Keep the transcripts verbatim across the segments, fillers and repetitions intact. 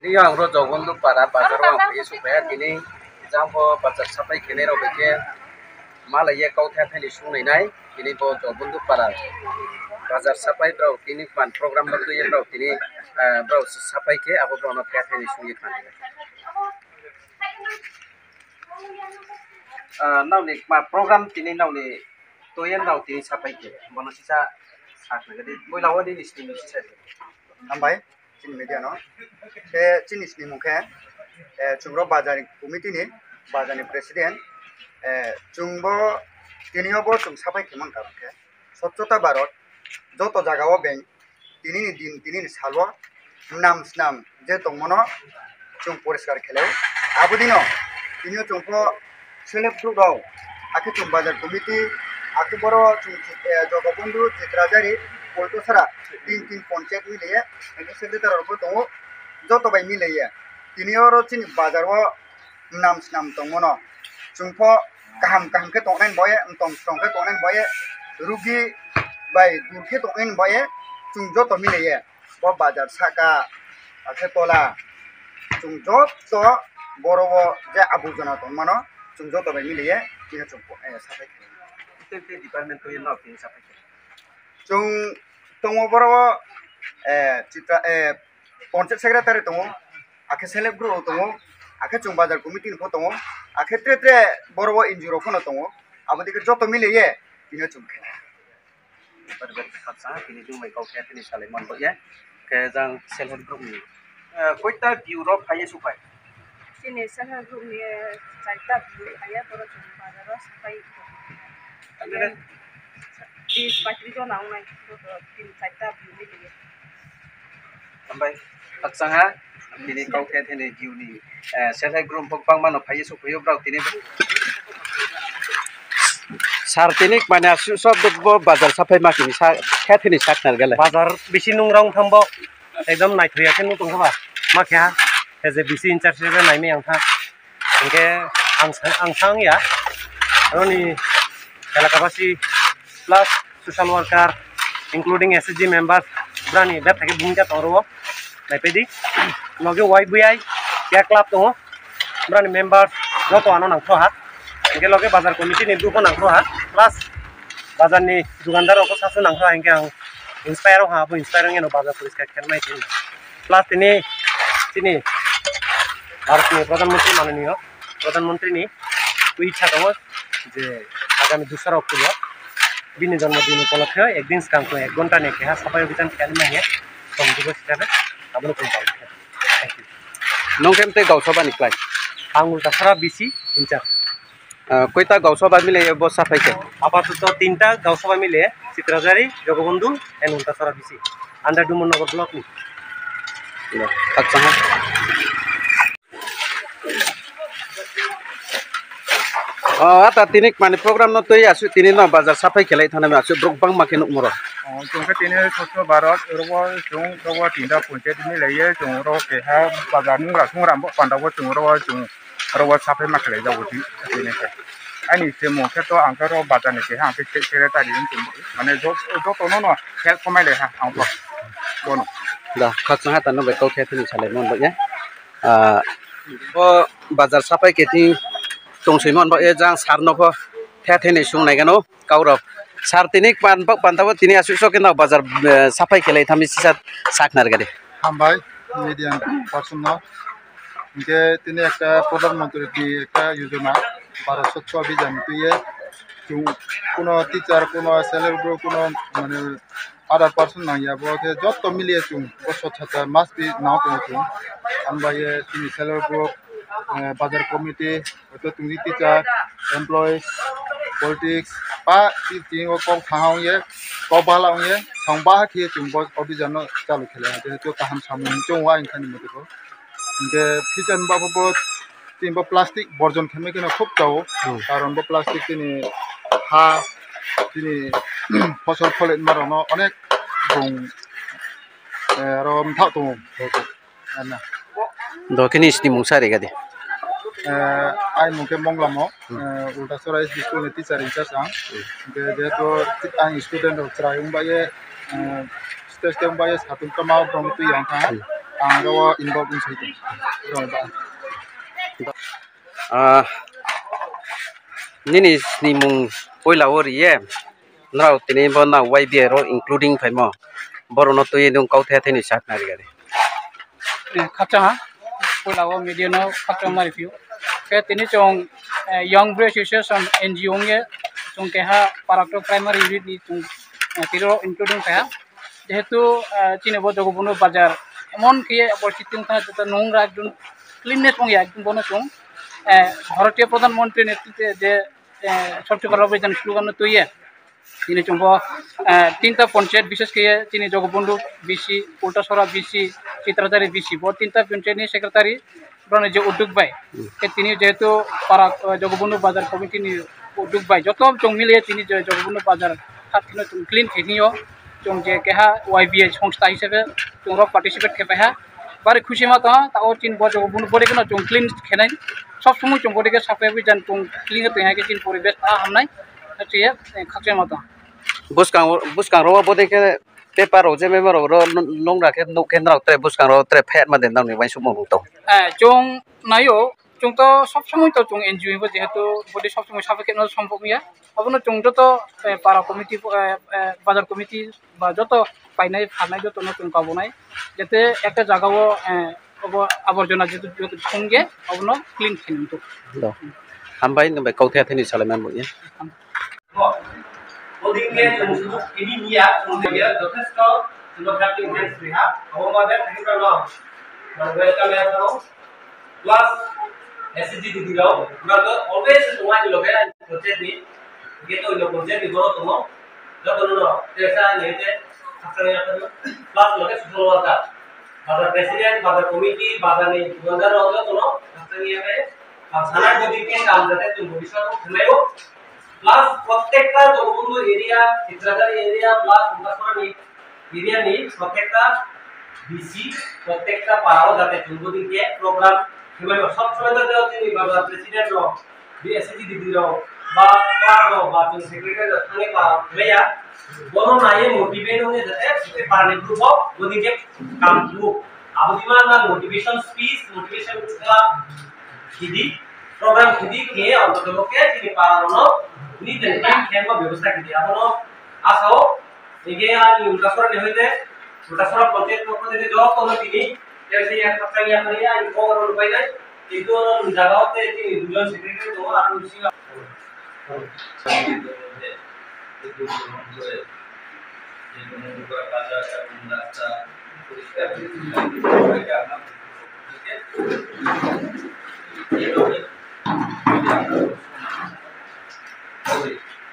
Tini ang ro Jogobondhu para bazar o ang phaiye sopaiya, tini jang bo bazar sapai khenai rok bai khe malaiye kau the thani sung nai nai. Tini bo Jogobondhu para bazar sapai borok tini pan program no twiye borok tini, ah, borok sapai khe abo borok no the thani sung ye kha. Ah, nokni ma program tini nokni twiye nok tini sapai khe bono sisa sak nai di. Puila o nini sini sisa. Hambai. Chini media no. Khe chini sini mung khe, eh, chwng ro bazar ni committee ni, bazar ni president, eh, chwng bo tini o bo chwng sapai khe man ka khe Swachhata Bharat joto jaga o beng tini ni din, tini ni sal o nam snam je tong mano chwng poriskar khe lai. Abo dino tini o chwng pho self group rok, akhe chwng bazar committee, akhe boro chwng, eh, Jogobondhu, Chitrajari, Poltosara, tin tin ponchayat miliye, akhe secretary rok bo tongo, joto bai miliye. Tini oro chini bazar o nam snam tong mano. Chwng pho kaham kaham khe tongnai boye, tong tong khe tongnai boye, rugi bai dur khe tongnai boye, chwng joto miliye. Bo bazar saka, akhe tola, chwng joto boro o je aborjona tong mano, chwng joto bai miliye, tini chwng, eh, sapai khe. Tei tei department twi no tini sapai khe. Chwng tongo boro o, eh, chitra, eh, ponchayat secretary tongo, akhe self group rok tongo, akhe chwng bazar committee ni pho tongo, akhe tre tre boro o N G O rok phano tongo, abo dike joto miliye tini chwng khe. Bari bari khaksa, tini chwng bai kok khe tini salai man bo ya. Khe jang self help group ni, eh, koita B U rok phaiye supai. Chini self help group ni, eh, chaita B U phaiya, boro chwng bazar o sapai. Tini bis patris jona wngnai, tini chaita B U ni liye. Hambai, khaksa ha, tini kok khe tini B U ni, eh, self help group bok bangma no phaiye supai borok tini. Sar tini mane aswk sob bo bazar sapai ma tini sa khe tini sak nar gale. Bazar bisi nung rong thambo ekdom naithok ya khe nung tong kha ba ma khe ha. As a B C in charge se nai me ang kha. Hingke ang sa-, ang sang ya. Aroni elakabasi plus social worker including S H G members brani bethake bumja tong ro. Naipedi. Loge Y B I ya club tongo. Brani member joto ano nangkho ha. Hingke loge bazar committee ni buko nangkho ha. Plus bazar ni dukandar rok sasu nangkho ha, hingke ang inspire ha, abo inspire wngya no bazar poriskar khe nai tini. Plus tini, tini Bharat ni Pradhan Mantri mananiyo Pradhan Mantri ni twi cha tongo je agami dusra October bini jonmo din upolokhe ek din swkang ek ghonta ni keha sapai abhijan khe nai manya som dibo hisabe abono kung pang khe. Thank you. Nong khe tei Gausabha ni klai? Ang Ultasara B C in charge. Ah, koita Gausabha mile bo sapai khe? Apatoto tinta Gausabha mile, Chitrajari, Jogobondhu, and Ultasara B C. Under Dumarnagar block ni. Acha ha. Oh, ata tini mani program no twi asu tini no bazar sapai khelai thana asu brok bangma khe nukmoro. Oh, chwng khe tini Swachh Bharat, oro bo chwng oro bo tinta ponchayat ni laiye, chwng oro keha bazar nung rasung ram bo panda bo chwng oro bo chwng oro bo sapai ma khlai jago di, tini khe. Ani se mo khe to ang khe oro bazar ni keha ang khe se-, secretary wng tong mane jo-, joto no no help khamai lai ha ang bo. Bono. Da, khakchang ha tano bai kau khe tini salai mon bo ya. Ah, bo bazar sapai khe tini tong sui mon bo ya jang sar no pho the the ni sung nai gano. Kaurok. Sir, tini pan, panta bo tini aswk sok no bazar, eh, sapai khelai thami sisa sak nar gari. Hambai, media person no. Hingke tini ekta Pradhan Mantri ni ekta yojana, Bharat Swachh Abhijan twiye. Chwng kuno teacher, kuno self help group, kuno mane other person nangya, bo khe jotto miliye chwng bo swchhata must be nang tongo chwng. Hambai ye tini self help group, eh, bazar committee, Oto tongdi teacher, employees, politics, ba ti-, tingo kok thang ong ye, kok bala ong ye, thang ba khe chwng bo abhijan no chalu khe lai, jehetu kaham samung chwng wa wngkha ni mote bo. Hingke teacher ni babu bo, tini bo plastic borjon khe mai kheno khub chao, hmm, karon bo plastic tini ha, tini phosol pholet ma rok no onek bung, eh, aro mthak tongo. Ano. Do khe nini mung sa rega de. Eh, ai mung khe Monglamo, hmm, eh, Ultasora S D school ni teacher in charge ang. Hmm. Hingke jehetu ang student rok chwrai wng bai ye, eh, stage stage wng bai ye satung tama rok twi yang kha. Hmm. Ang oro involve wng sai tong. Ah, nini snimung puila o riye, norok tini bo na Y B A ro including phaimo, borokno twi nwng kau the theni sak nari gari. Eh, khakchang ha, puila o media no khakchang mari phio. Khe tini chong, eh, Young Bru Association N G O nge chong keha Parakto Primary Unit ni chong, eh, tiro including kha. Jehetu, eh, chini bo Jogobondhu Bazar emon khe oporichiti wngkha, jeta nungra ekdom cleanness wngya, ekdom bono chwng, eh, Bharatiya Pradhan Mantri netrite je, eh, Swachh Bharat Abhiyan slogan no twiye, tini chwng bo, eh, tinta panchayat, bishes khe chini Jogobondhu B C, Ultasora B C, Chitradhari B C, bo tinta panchayat ni secretary, borokni je udduk bai. Hmm. Khe tini jehetu para, eh, Jogobondhu Bazar committee ni udduk bai, joto chwng miliye tini je Jogobondhu Bazar khat kheno chwng clean khe thwngyo. Chwng je keha Y B A songstha hisabe chwng rok participate khe paiha. Bari khusi ma tong, ta o chini bo Jogobondhu body kheno chwng clean khenai. Sob somoi chwng body khe sapai jan chwng clean khe tong hai khe chini poribesh ta hamnai. Hachiye, eh, khakchangma tong. Bwskang, bwskang rok body khe paper rok je mema rok ro nung ra khe nuk khe nrok tere bwskang rok tere phet ma den nang ni uansuk mung tong. Eh, chwng naio, chwng to sob somoi to chwng N G O bo jehetu body sob somoi sapai khe no sombhob ya. Abono chwng joto, eh, para committee, eh, eh, bazar committee ba joto painai pharnai joto no chwng kabonai. Jate ekta jaga o, eh, obo aborjona joto, joto thungge abono clean khe nung to. Do. Hambai nung bai kau the thani salai man bo ya. Boding khe chwng sudu khini niya, chwng niya jothesto chwngno helping hands riha. Abo ma bek thani rano, man welcome ya tharo. Plus S C G didi rok, rok always chwng ani loge project ni, ge to ino project ni boro tongo. Joto no tesa ni te khakchang ya tharo. Plus loge social worker, bazar president, bazar committee, bazar ni dukandar rok joto no khakchang ya khe. Ang sana boding khe kam jate chwng bobiswt o khlai o. Plus, prottekta Jogobondhu area, Chitradhar area, plus Mukasora ni area ni prottekta B C, prottekta para o jate chwng boding khe program khlai o. Sob somoi to tei chini baba president rok, B S C D D rok, ba clerk rok, ba chwng secretary rok thangwi para o khlai ya. Bono naiwi motivate wngwi jate para ni group o boding khe kam khlai o. Abo di ma na motivation speech, motivation club, Khidi, program khidi khe, ontotobokhe chini para rokno neat and clean khe ma bebostha khidi. Abono asao, ege ani Ultasora ni hoite, Ultasora panchayat pokho theke jotono tini, tei se yak khakchang yak khani ani khobor rok painai, kintu ono jagao tei chini duijon secretary tongo, aro bisingo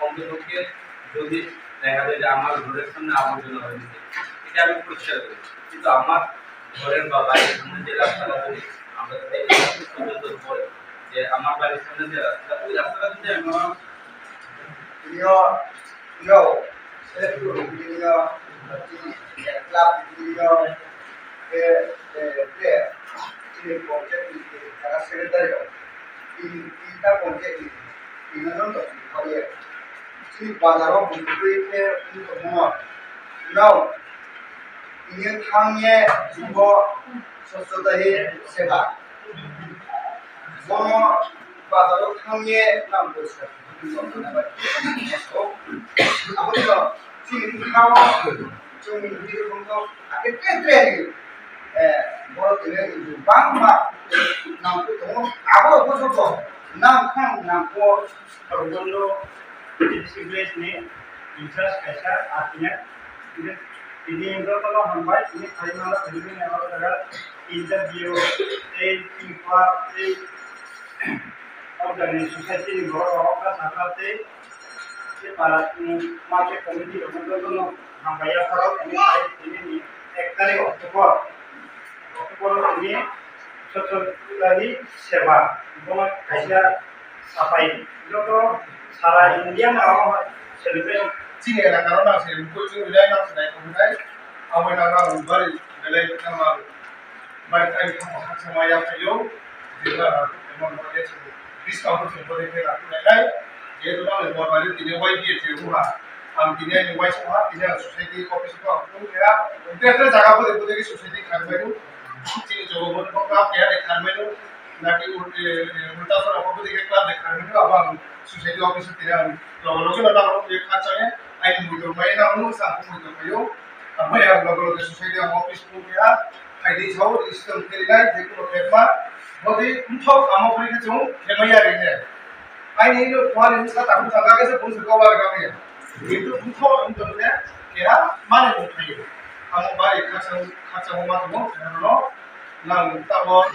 অন্ততপক্ষে যদি দেখা যায় যে আমার ঘরের সামনে আবর্জনা হয়ে গেছে, এটা আমি পরিষ্কার করি, কিন্তু আমার ঘরের বা বাড়ির সামনে যে রাস্তাটা যদি আমরা যদি একটু পর্যন্ত বলি যে আমার বাড়ির সামনে যে রাস্তাটা, ওই রাস্তাটা যদি আমরা Yo, yo, yo, club yo, eh, eh, player, chini project ni, eh, secretary rok, tin, tinta project ni, tin jon rok, chini bazar o bwtwi khe wng tongmo no, no, tini thang ye bo swchhota hi seba. Bono bazaro thangye nang boisa. Aboni chini bwkhao chwng bini bumung hakhe tre tre ni, eh, borok tini bangma nang tongo. Abo bojoto nang khang nang ko. Bono D C village ni in charge kaisa Artinya. Tini jotono hambai, tini khaimano tini oro jaga interview, tei tini kua, tei organization society ni borok rok kha sakha tei, tei para, um, market committee rok jotono hambai yapharo tini khai tini ni ek tarik October. Borok ni Swachhota hi seba, bono kaisa sapai. Joto sara India no celebrate. Chini elaka no nang se, mukul chini belai nang se nai tongnai. Abo nang nang bari belai nang nang bari try kha kha sama ya phaio. Jeba emon bari chini discount se bari khe nang nai. Jehetu nang le bor bari tini Y B A se uha. Ang tini ani uaisa uha, tini ang society office ko ang phone khe ha. Tere tere jaga bode bode khe society kharbai. Chini jogo bo kok kap keha de kharmai no. Naki ul-, eh, eh, ulta sora ko budi ke club de kharmai no, abang society office tira ang. Logo logo na nang ke kachang ya, ai mui to mai na unu sa mui to mayo. Amai ang logo logo society ang office ko ya, ai di sao di system ke lai, je ko ke ma, bodi unthok amo kri ke chung ke mai ya re ne. Ai ni no kuali sa ta sa ka ke se pun se ko ba ka ya. Itu unthok unthok ne, ya, mana mo kai. Amo bai kachang, kachang ma to mo, no, nang ta bo.